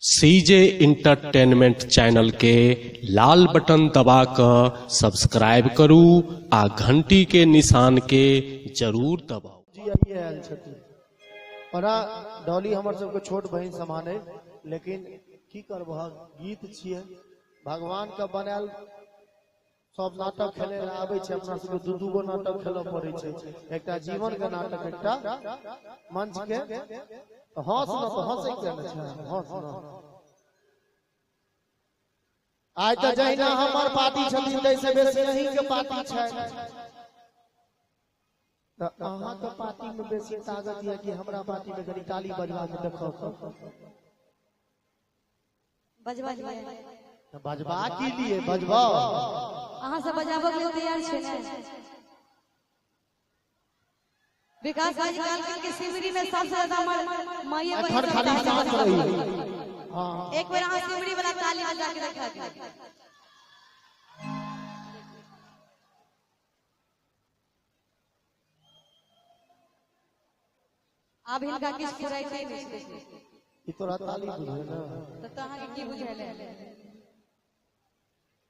सीजे entertainment channel के लाल button दबा कऽ सब्सक्राइब करू आ घंटी के निशान के जरूर दबाउ। जी आइए आयल छथिन। ओना डॉली हमर सबके छोट बहिन समान है, लेकिन की करबह, गीत छियै, भगवान के बनायल सब नाटक खेले ला आबै छै। अपना सबके दू दू गो नाटक खेलऽ पड़ै छै, एकटा जीवन के नाटक, एकटा मंच के। हंस न तऽ हंसै किया ने छै, हंस न। आइ तऽ जहिना हमर पार्टी छथिन ताहिसँ बेसी अहीं के पार्टी छै, तऽ अहाँके पार्टी में बेसी ताकत यऽ कि हमरा पार्टी में? कनि ताली बजवा के देखो। बजवा लियै। बजबा की लिए बजबाओ। अहाँ सब बजाबऽ के लेल तैयार छियै ने? विकास भाई कहलखिन कि सिमरी में सबसे ज्यादा हमर माइये बहिन एखन सब खाली ताली शांत बजाबै। रही। हाँ, एक बेर अहाँ सिमरी वाला ताली बजा के देखा दियौ। आब हिनका किछु फुराइते नहि छै। ई तोरा ताली बुझे ने? तऽ अहाँके की बुझेलै?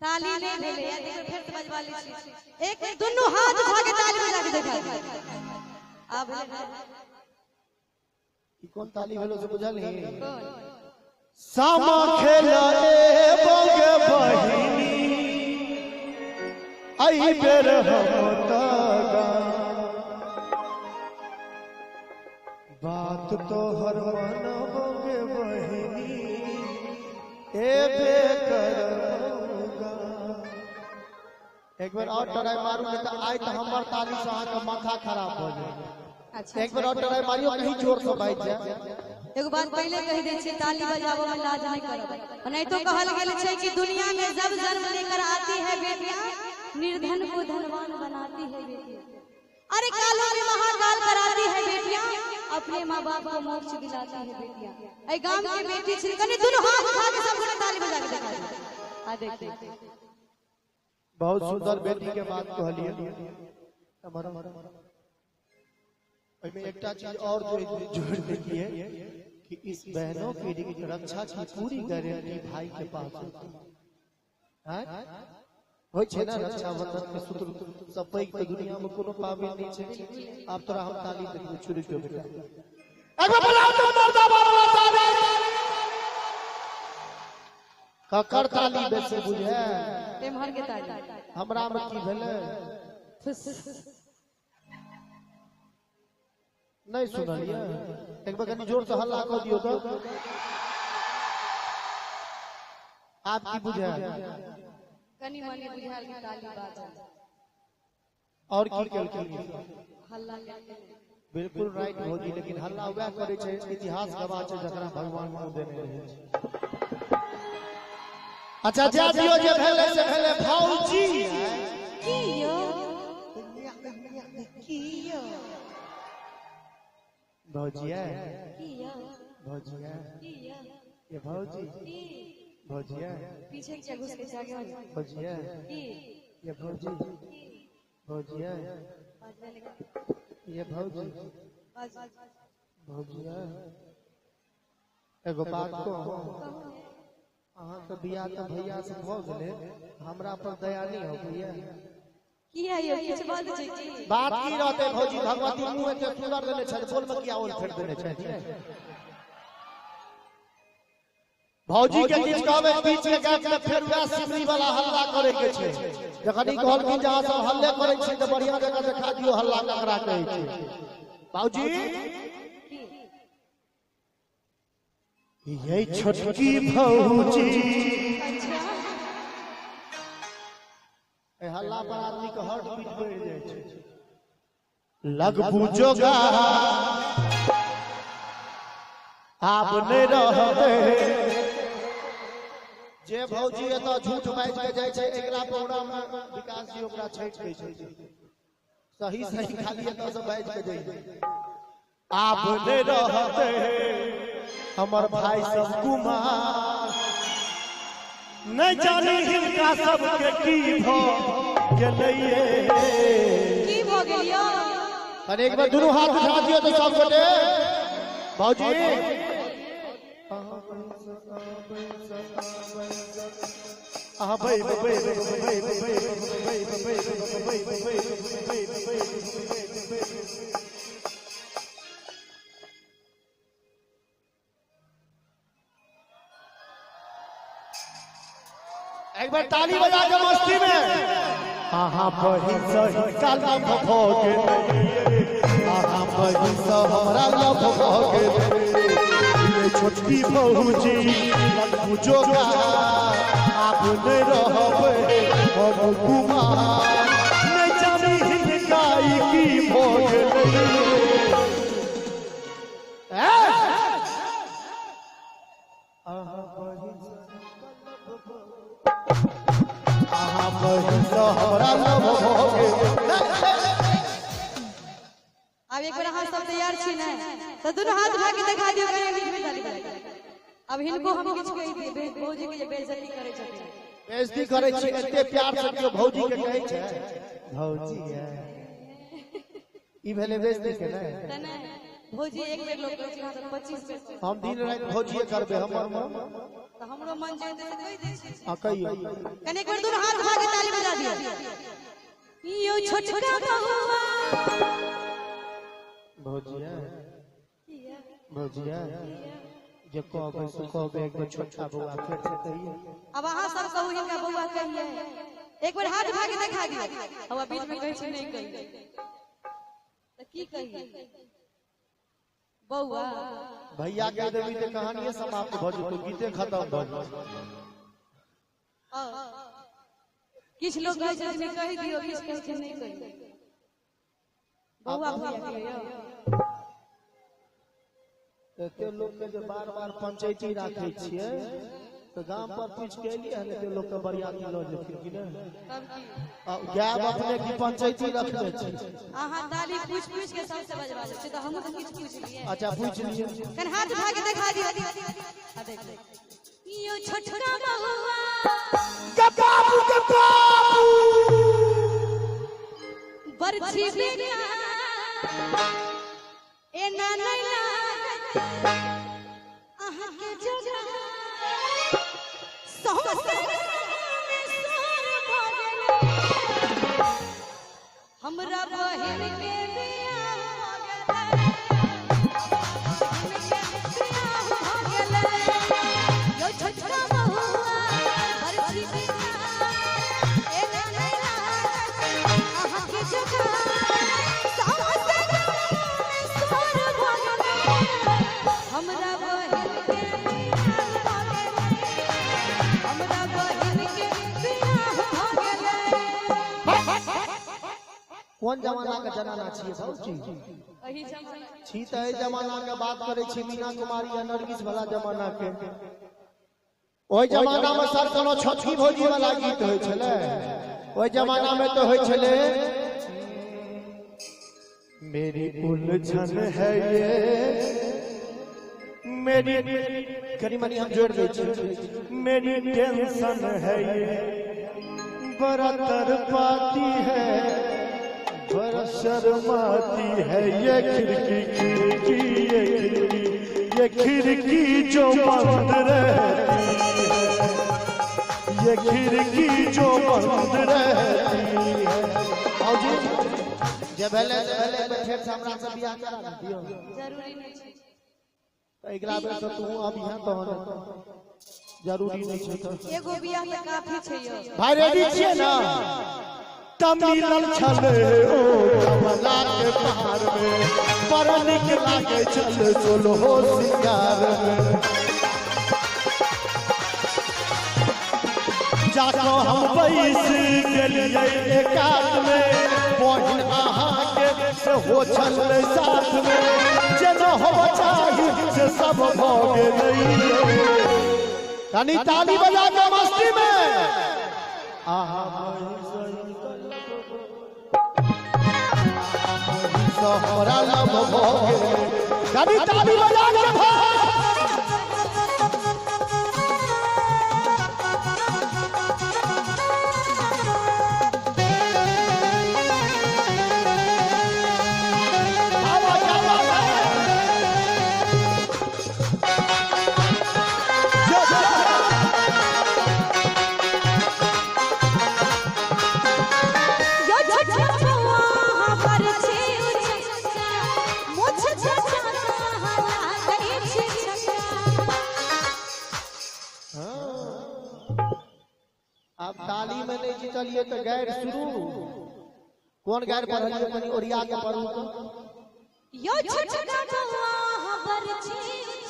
ताली नहि भेलै। एक बेर फेर से बजवा लै छी। एक बेर दुनू हाथ उठा के ताली बजा के देखा दियौ। आब भेलै? ई कोन ताली भेलो से बुझल ही? कोन? सामा खेला ए बगे बहिनी, अई बेर हम तगा बात तोहर मनबगे बहिनी, ए बेकरमगा। एक बेर और ट्राई मारू, नहीं तऽ आइ तऽ हमर ताली से अहाँके माथा खराब भऽ जायत। अच्छा। एक बेर और ट्राई मारियो, कहीं जोर से बाजि जाय। एगो बात पहले कहि दै छी, ताली बजाबऽ में लाज नहीं करब। नहीं तो कहल गेल छै कि दुनिया में जब जन्म लेकर आती है बेटियां, निर्धन को धनवान बनाती है बेटियां, अरे कालों में महाकाल कराती है बेटियां, अपने माँ बाप को मोक्ष दिलाती है बेटियां। एहि गाम के बेटी छी, कनि दुनू हाथ उठा के सब गोटे ताली बजा के देखा दियौ। आ देखिए। बहुत सुंदर बेटी के बात कहलिए। ओहिमे एकटा चीज और जोड़ देलिए कि इस बहनों की रक्षा की पूरी गारंटी भाई के पास होती है। होइ छै ने रक्षाबंधन के सूत्र सब पैघ तऽ दुनिया में कोनो पाबनि नहि छै। आब तोरा हम ताली देखबो, छुरी जो बेटा। एक बार बोलाओ तो मर्दाबाद वाला ताली। ककर ताली बेसी बुझे? एम्हर के ताली। हमरा में की भेलै? फुस। नहीं सुनलियै? एक बार कनि जोर से हल्ला कऽ दियौ तऽ। आब की बुझे? कनि मनि बुझायल कि ताली बाजल। और की केलखिन? हल्ला केलखिन। बिल्कुल राइट भौजी, लेकिन हल्ला वएह करै छै, इतिहास गवाह छै, जकरा भगवान मुँह देने रहै छै। अच्छा, जा दियौ, जे भेलै से भेलै। भौजी। की यौ? की यौ? भौजिया। की यौ? भौजिया। की यौ? ये भौजी। की? भौजिया। पीछे किया घुस के आगे हो जाओ। भौजिया। की? ये भौजी। भौजिया। बाजने लगे। ये भौजी। बाज। भौजिया, एगो बात कहू? अहाँके बियाह तऽ भैया से भऽ गेलै, हमरा पर दया नहि होइया? किया यौ, किछु बात छै की? बात की रहतै भौजी, भगवती मुँह एते सुंदर देने छथि, बोल में किया ओल फेर देने छथि? भौजी के किछु कहबै बीच के गैप में, फेर वएह सिमरी वाला हल्ला करे के छै। जखन ई कहलखिन जे अहाँ सब हल्ले करै छी तऽ बढ़िया जगह देखा दियौ हल्ला ककरा कहै छै। भौजी। की? ये छोटकी भौजी। अच्छा। ए हल्ला पर आदमी के हार्ट बीट बढ़ि जाइ छै। लगबू जोगा आब नहि रहतै। जे भौजी एतऽ झूठ बाजि के जाइ छै, अगिला प्रोग्राम में विकास जी ओकरा छाँटि दै छै। सही सही खाली एतऽ से बाजि के जाइ, आब नहि रहतै हमर भाई सब कुमार। नहि जानी हिनका सबके की भऽ गेलैये। की भऽ गेल यौ? अरे, एक बार दुनू हाथ उठा दियौ तऽ सब गोटे। भौजी, अहाँ कहीं से अहाँ बै बै बै बै बै बै बै बै बै बै बै बै बै। एक बार ताली बजा के मस्ती में। आहा बहिन सही काला भऽ गेलै, आहा बहिन सँ हमरा लव भऽ गेलै। छोटकी भौजी लड्डू जोगा आब नहि रहबै हम कुमार, नहि जानी हिनका ई की भऽ गेलै। आहा बहिन आहा बहिन सँ हमरा लव भऽ गेलै। आब एक बार अहाँ सब तैयार छी ने तो दोनों हाथ उठा के देखा दियौ कहीं बीच में ताली बजा। अब हिनको हम किछु कहि दियै, भौजी के जे बेइज्जती करै छथिन। बेइज्जती करै छी एते प्यार से केओ भौजी के कहै छै भौजी ई भेलै बेइज्जती के ने? त नहि भौजी एक बेर लोग कहै छै, अहाँ सब 25 बेर। हम दिन राति भौजिए करबै हमर मन त हमरो मन जे हेतै से कहि दै छी। आ कहियौ कनि एक बेर दोनों हाथ उठा के ताली बजा दियौ। यो छोटका बउआ भौजिया भौजिया जे कहबै से कहबै, एक बेर छोटका बउआ फेर से कहियौ। अब अहाँ सब कहू हिनका बउआ कहिए, एक बेर हाथ उठा के देखा दियौ। अब बीच में कहै छै नहीं कहिए त की कहिए बउआ? भैया कह देबी त कहानिये समाप्त भऽ जेतौ, गीते खत्म भऽ जेतौ। किछु लोग कहै छथिन कहि दियौ, किछु कहै छै नहीं कहिए। बउआ भैया कहियौ। एते लोक के जे बार बार पंचायती राखै छियै तऽ गाम पर पूछि के एलियै हन एते लोक के बरियाती लऽ जेथिन कि नहि? तब की आ गायब अपने की पंचायती रखने छी? अहाँ ताली पूछि पूछि के सबसे बजबा लै छी तऽ हमहूँ तऽ किछु पूछि लियै। अच्छा पूछि लियौ। कनि हाथ उठा के देखा दियौ। आ देख यो छोटका बउआ के बाबू के बाबू बरछी बेटा एना नहि लागत अहाँ के जगह सौंसे में सोर भऽ गेलै। हमरा बहिन के बियाह भऽ गेलै, बहिन के बियाह भऽ गेलै। यो छोटका बउआ बरछी बेटा एना नहि लागत अहाँ के जगह सौंसे में सोर भऽ गेलै। हमरा बहिन के बियाह भऽ गेलै, हमरा बहिन के बियाह भऽ गेलै। कोन जमाना के जनाना छियै भौजी? एही जमाना छी तऽ एहि जमाना के बात करै छी, मीना कुमारी या नरगिस वाला जमाना के। ओहि जमाना में सर कोनो छोटकी भौजी वाला गीत होइ छलै? ओहि जमाना में तऽ होइ छलै मेरी उलझन है ये मेरी, कनी मनी हम जोड़ दै छी, मेरी टेंशन है ये बड़ा तड़पाती है बड़ा शर्माती है ये खिड़की खिड़की ये खिड़की ये खिड़की जो बंद रहती है, ये खिड़की जो बंद रहती है। भौजी जे भेलै से भेलै, एक बेर फेर से हमरा से बियाह करा ने दियौ। जरूरी नहि छै। तऽ अगिला बेर से तू अबिहे तहन, जरूरी नहि छै तऽ। एगो बियाह तऽ काफी छै यौ। भाई रेडी छियै ने? मिलल छलै ओ कमला के पहाड़ में, बड़ा नीक लागै छल सोलहो सिंगार में। जाको हम बैस गेलियै एकात में, बहिन अहाँके सेहो छलै साथ में। जेना होबऽ चाही से सब भऽ गेलै। कनी ताली बजा के मस्ती में। आहा हमरा लव भऽ गेलै। कनी ताली बजा के भाई। आवा, आवा, आवा। आब ताली में नहीं जीतलिए तो गैर शुरू। कौन गैर पढ़लिए कनी ओरिया के पढ़ू तो। यो छोटका बौआ हमर छी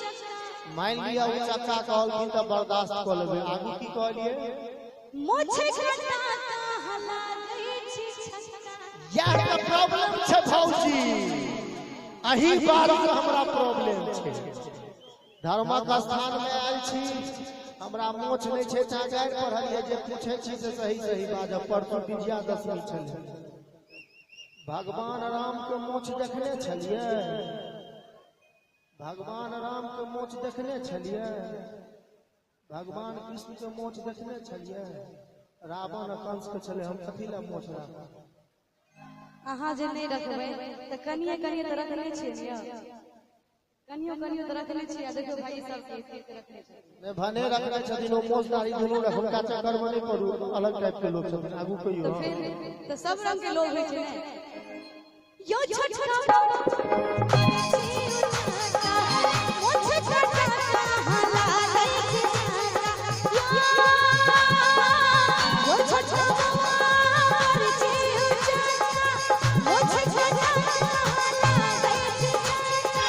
चक्का। मान लिया उ चक्का कहलखिन त बर्दाश्त क लेबै। आगू की कहलिए? मोछे कटा हला गई छी छक्का। यार त प्रॉब्लम छै भौजी, अही बात के हमरा प्रॉब्लम छै। धर्मक स्थान में आयल छी, हमरा मोछ नहीं छै, गारि पढ़लिए जे पूछे छी से सही सही बाजब। परसों विजयादशमी छलै, भगवान राम के मोछ देखने छलिए? भगवान राम के मोछ देखने छलिए? भगवान कृष्ण के मोछ देखने छलिए? रावण आ कंस के छलै, हम कथी लए मोछ राखब? अहाँ जे नहीं रखबै त कनिये कनिये त रखने छियै ने, कनियो कनियो त रखने छियै। देखियौ भाई सब के रखने छै। नहीं भने रखने छथिन ओ मोछ दाढ़ी दुनू रख, हुनका चक्कर में नहीं पड़ू, अलग टाइप के लोग छथिन। आगू कहियो। तो फिर तो सब रंग के लोग होइ छै ने। यो छोटका बौआ मोछ कटा हला गई छी छक्का। यो छोटका बौआ छी चक्का, मोछ कटा हला गई छी छक्का।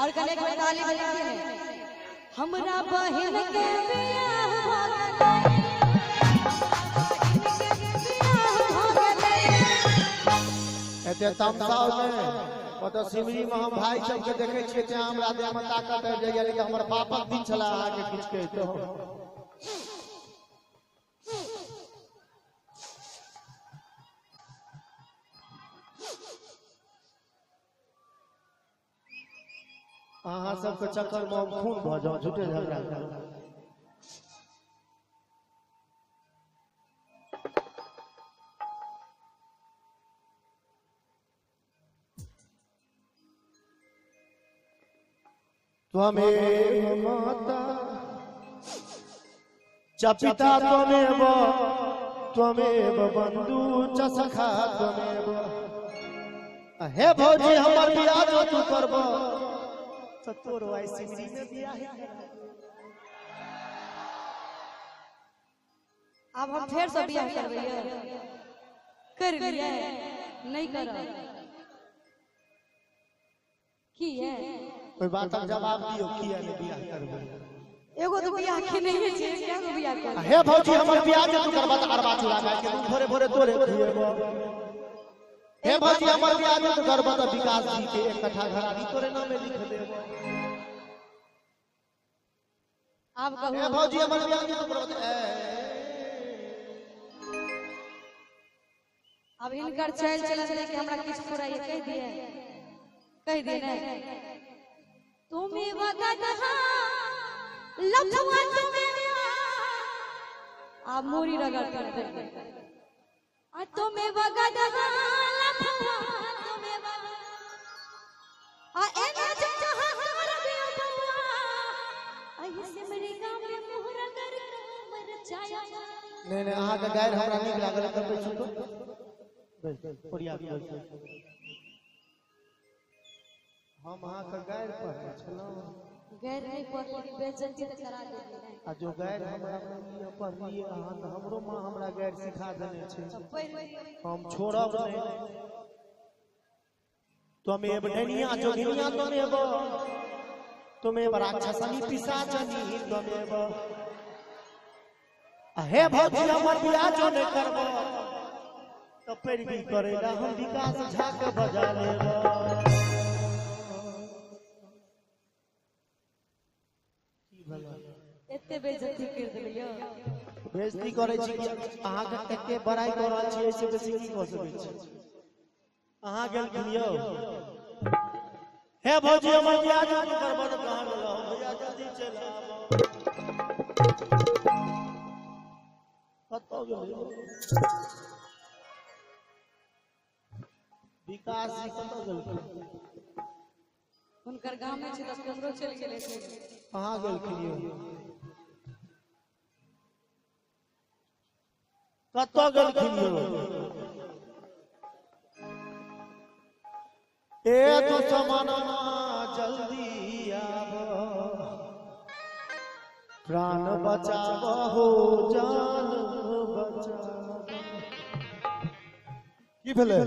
और कने एक बेर ताली बजाइए ने। हमरा बहिन के बियाह भ गेलै, बहिन के बियाह भ गेलै। एते तमसाव ने ओतऽ सिमरी में हम भाई सबके देखे छियै तें हमरा देह में ताकत आबि जाइए, लेकिन हमर बापक दिन छला अहाँके किछु कहितो। अहाँ सबके चक्कर में हम खून भऽ जाउ, झूठे झगड़ा करू। त्वमेव माता च पिता त्वमेव, त्वमेव बंधु च सखा त्वमेव। हे भौजी हमर बियाह जो तू करब त तोरो आई सिमरी में बियाह करब। आब हम फेर से बियाह करबै? कर लियै? नहीं करब। की है? ओहि बातक जवाब दियौ, किया नहि बियाह करबै? एगो तो बियाह केने छियै, क्या गो बियाह करबै? हे भौजी हमर बियाह जे तू करब त अरबा चूड़ा गाय के दूध भोरे भोरे तोरे खुएबो। हे भौजी हमर बियाह जे तू करब त विकास जी के एक कट्ठा घरारी तोरे नामे लिख देबो। आब कहू। हे भौजी हमर बियाह जे तू करब त अब हिनकर चल चलन दे के हमरा किछु फुराइए। कह दिए, कह दिए ने। तुम्हें वगदहा लफुआ तुम्हें आ मोरी रगड़ कर दे। आ तुम्हें वगदहा लफुआ तुम्हें आ एना जहाँ हमरा बिया बउआ अहि सिमरी गांव में मोहरा कर मर जाया। नहीं नहीं अहाँ के गारि हमरा नीक लागल त बैसू तो बैस ओरिया के बैसू। हम अहाँ के गारि पढ़ने छलहुँ। गैर नहीं पढ़ली, बेइज्जती त करा देली ने। आ जो गारि हमरा मानि पढ़लिए अहाँ त हमरो माँ हमरा गारि सिखा देने छै, हम छोड़ब नहीं। त्वमेव डनिया जोगिनिया त्वमेव, त्वमेव राक्षसनी पिशाचनी त्वमेव। हे भौजी हमर बियाह जो नहीं करब त पैरवी करै ला हम विकास झा के बजा लेब। की भेल? एते बेइज्जती कर देलियो। बेइज्जती करै छी कि अहाँ के एते बड़ाई कऽ रहल छी, एहिसे बेसी की कऽ सकै छी? अहाँ गेलखिन यौ। हे भौजी हमर बियाह जो तू करब त कहाँ गेलौ? भैया जल्दी चलि आब। कतऽ गेलै विकास जी? कतऽ गेलखिन? हुनकर गांव में छै त केकरो चलि गेलै। कहाँ गेलखिन यौ? कतऽ गेलखिन यौ? ए दुश्मनमा जल्दी आब। प्राण बचाबहो जान बचाबो। की भेलै?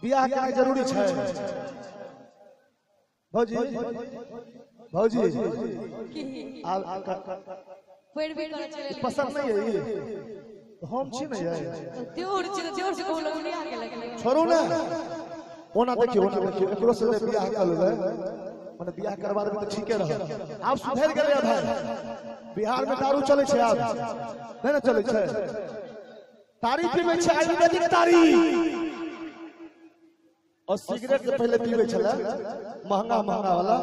बियाह केनाइ जरूरी छै भौजी? भौजी आब पैरवी करऽ चलि पसंद नहीं है ई? हम छी ने यै। जोर से जोर से कहू लगनी आगे लगले। छोड़ू ने, ओना देखियौ, ओना देखियौ, एकरो से जे बियाह कऽ लेबै, मने बियाह करवा देबै तऽ ठीके रहत। आब सुधरि गेलै भाई, बिहार में दारू चलै छै आब नहि ने चलै छै, तारी पीबै छै, आयुर्वेदिक तारी। और सिगरेट के पहले पीबै छलै महंगा महंगा वाला,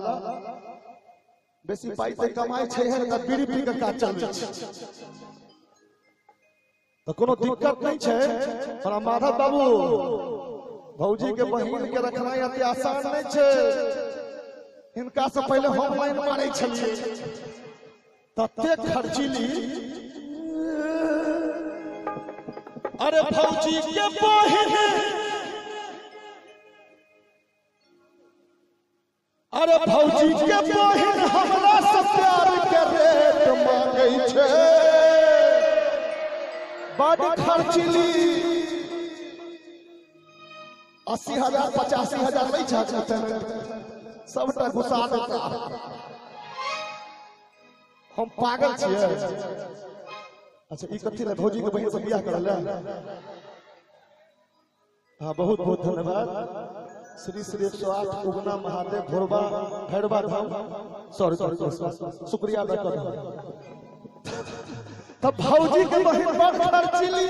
बेसी पाई से कमाई छै है तऽ बीड़ी पी के काज चलबै छै, तऽ कोनो दिक्कत नहीं छै। पर माधव बाबू भौजी के बहिन के रखनाइ अति आसान नहीं छै। हिनका से पहले हम लाइन मारै छलियै, तते खर्चीली। अरे भौजी के बहिन, अरे भौजी के बहिन हमरा से प्यार के रेट मांगै छै, बड खर्चीली। 80,000 85,000 लै छै, सबटा घुसा देता। हम पागल छियै। अच्छा ई कथी लै भौजी के बहिन से बियाह करल? हाँ बहुत बहुत धन्यवाद। श्री श्री 108 उगना महादेव भोरबा भैरवा धाम, सॉरी सॉरी शुक्रिया अदा कर। तब भौजी के बहिन बड़ खर्चीली।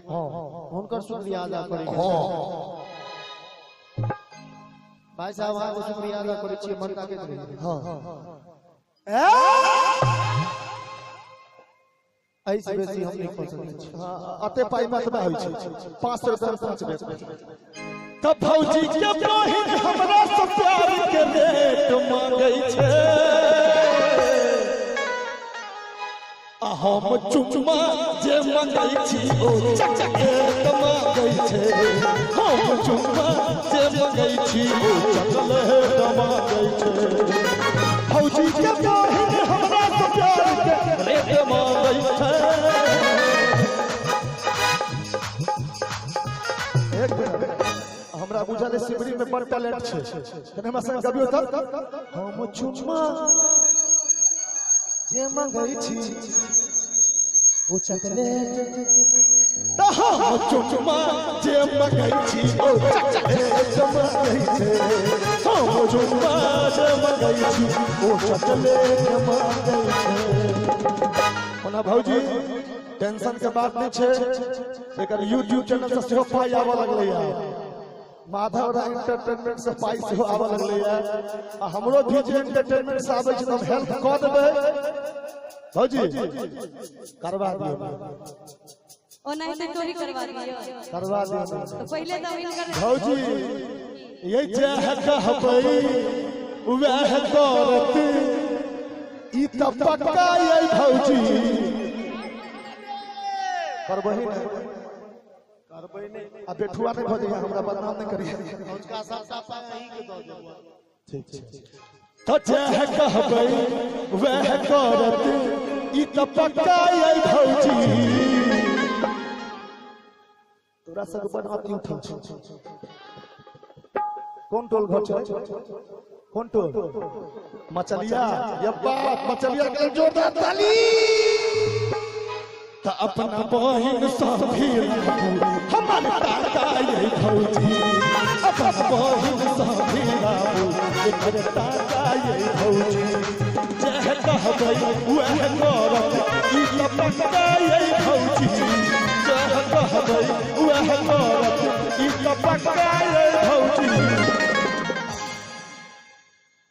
हाँ हुनकर शुक्रिया अदा करै। हाँ भाई साहब अहाँ के शुक्रिया अदा करै छियै, मन ताकैत रही। हाँ एहिसँ बेसी हम नहि कऽ सकै छी। अते पाई में एतबा होइ छै, 500 रुपया में 5 बेर। तब भौजी के बहिन हमरा से प्यार के रेट मांगै छै, आ हम चुम्मा जे मंगै छी ओ चॉकलेट मांगै छै। हम चुम्मा जे मंगै छी ओ चॉकलेट मांगै छै। भौजी के बहिन हमरा से प्यार के रेट मांगै छै। एक मिनट, हमरा बुझल है सिमरी में बड़ टैलेंट छै, कने हमरा संग गबियौ तब। हम चुम्मा जे मंगै छी ओ चॉकलेट, त हम चुम्मा जे मंगै छी ओ चॉकलेट मांगै छै। हम चुम्मा जे मंगै छी ओ चॉकलेट मांगै छै। ओना भौजी टेंशन के बात नहीं छै, एकर यूट्यूब चैनल से सेहो पाई आबऽ लगलै है, माधव राय एंटरटेनमेंट से पाई सेहो आबऽ लगलै है, आ हमरो भी जे एंटरटेनमेंट से आबै छै तऽ हम हेल्प कऽ देबै। भौजी करवा दियौ, ओनाहिते चोरी करवा दियौ, करवा दियौ। तो पहिले तऽ हिनकर भौजी ये जह कहबै वएह करत, ई तऽ पक्का यै भौजी। करबही नहि, करबै नहि, आ बेठुआ नहि भऽ जाइए, हमरा बदनाम नहि करिए। औजका सबटा पाइ अहीं के दऽ देब। ठीक छै। तो जह कहबै वएह करत, ई तऽ पक्का यै भौजी। तोरा सब बड अति उठल छै। कोन टोल घर छै? कोन टोल? मचलिया। ये बात मचलिया के जोरदार ताली। त अपना बहिन सँ भी हमर टाका यै भौजी, अपना बहिन सँ भी एकर टाका यै भौजी। जह कहबै वएह करत, ई तऽ पक्का यै भौजी। जह कहबै वएह करत, ई तऽ पक्का यै भौजी।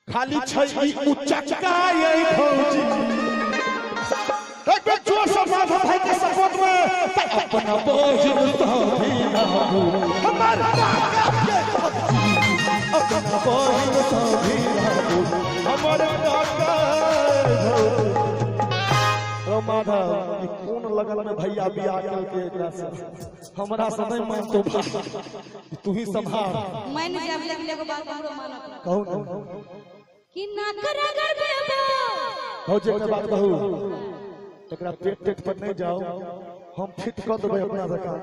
खाली छै ई उचक्का यै भौजी। एक बेर जोर से माधव भाई के सपोर्ट में। अपना बहिन सँ भी हमर टाका यै भौजी, अपना बहिन सँ भी हमर टाका यै भौजी। रौ माधव, ई कोन कोन लगन में भैया बियाह केलकै एकरा से, हमरा से नहीं मानतो भाई, तू ही संभाल। मान जाब, लेकिन एगो बात हमरो मानत कहू ना कि ना रगड़ देबो। भौजी एक बात कहू, एकरा पेट पेट पर नहीं जाओ, हम फिट कर देबै अपना जकाँ।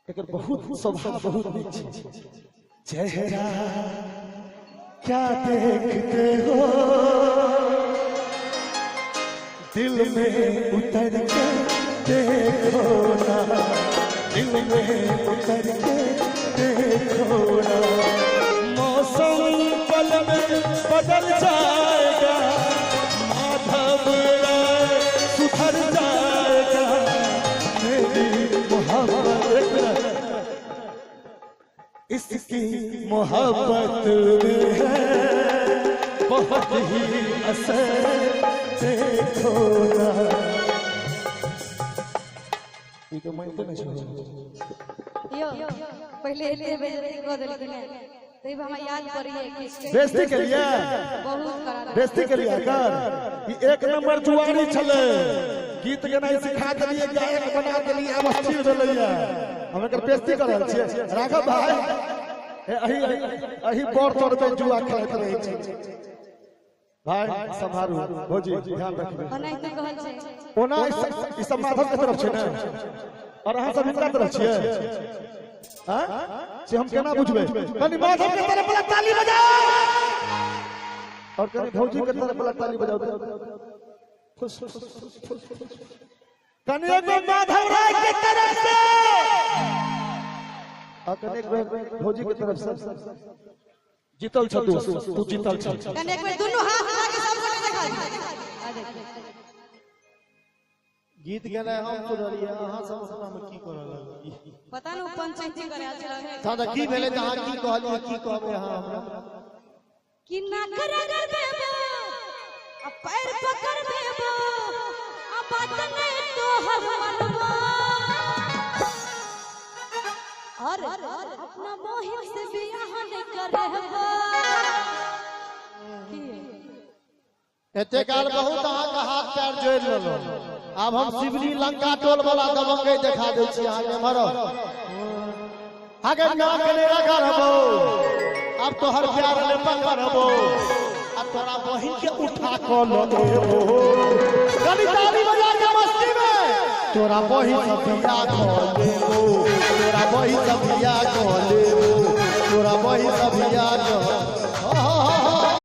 एकर बहुत स्वभाव बहुत नीक छै। चेहरा क्या देखते हो, दिल में उतर के देखो ना, दिल में उतर के देखो ना, मौसम पल में बदल जाएगा, माधव राय सुधर जाएगा, मेरी मोहब्बत इसकी मोहब्बत में है बहुत ही असर, देखो ना। ई तो मानते नहीं छो। यो पहले एते बेइज्जती कऽ देलखिन हें, तब हमरा याद पड़िए किछु। बेइज्जती के लिए बहुत करा। बेइज्जती के लिए कर, ई एक नंबर जुआरी छले, गीत गेनाइ सिखा देलिए, गायक बना देलिए, आब अस्थिर भेलैया, हम एकर बेइज्जती कर रहल छियै। राघव भाई अही अही बड़ तोर पे जुआ खेलैत रहै छै। भाई सम्हारू भौजी, ध्यान रखबै। ओनाहिते कहल छै। ओना ई सब माधव के तरफ छै ने, और अहाँ सब हिनका तरफ छियै, हाँ से हम केना बुझबै? कनी माधव के तरफ वाला ताली बजाओ और कनी भौजी के तरफ वाला ताली बजाओ। खुश खुश खुश खुश। कनी एगो माधव राय के तरफ से और कनी एगो भौजी के तरफ से। जीतल छ तू, तू जीतल छ। कने एक बेर दुनू हाथ उठा के सब गोटे देखा। आ देखिए गीत गेनाइ हम सुनलियै, अहाँ सब अपना में की करऽ लगलियै पता न, पंचायती करे आयल छलै। तऽ की भेलै तऽ अहाँ की कहलियै, की कहबै अहाँ हमरा? कि नाक रगड़ देबो आ पैर पकड़ देबो, आ बात नहीं तोहर मनबो, और अपना मोहिम से बियाह नहीं करबो। की एते काल बहुत अहाँके हाथ पैर जोड़ि लेलहुँ, आब हम शिवली लंका टोल वाला दबंगई देखा दै छी अहाँके। एम्हर आगे नाक नहि रगड़बो, अब तोहर प्यार ने पकड़बो, आ तोरा बहिन के उठा कऽ लऽ लेबो। कनी ताली बजा के मस्ती में, तोरा बहिन से बियाह कऽ लेबो, तोरा बहिन से बियाह कऽ लेबो, तोरा बहिन से बियाह कऽ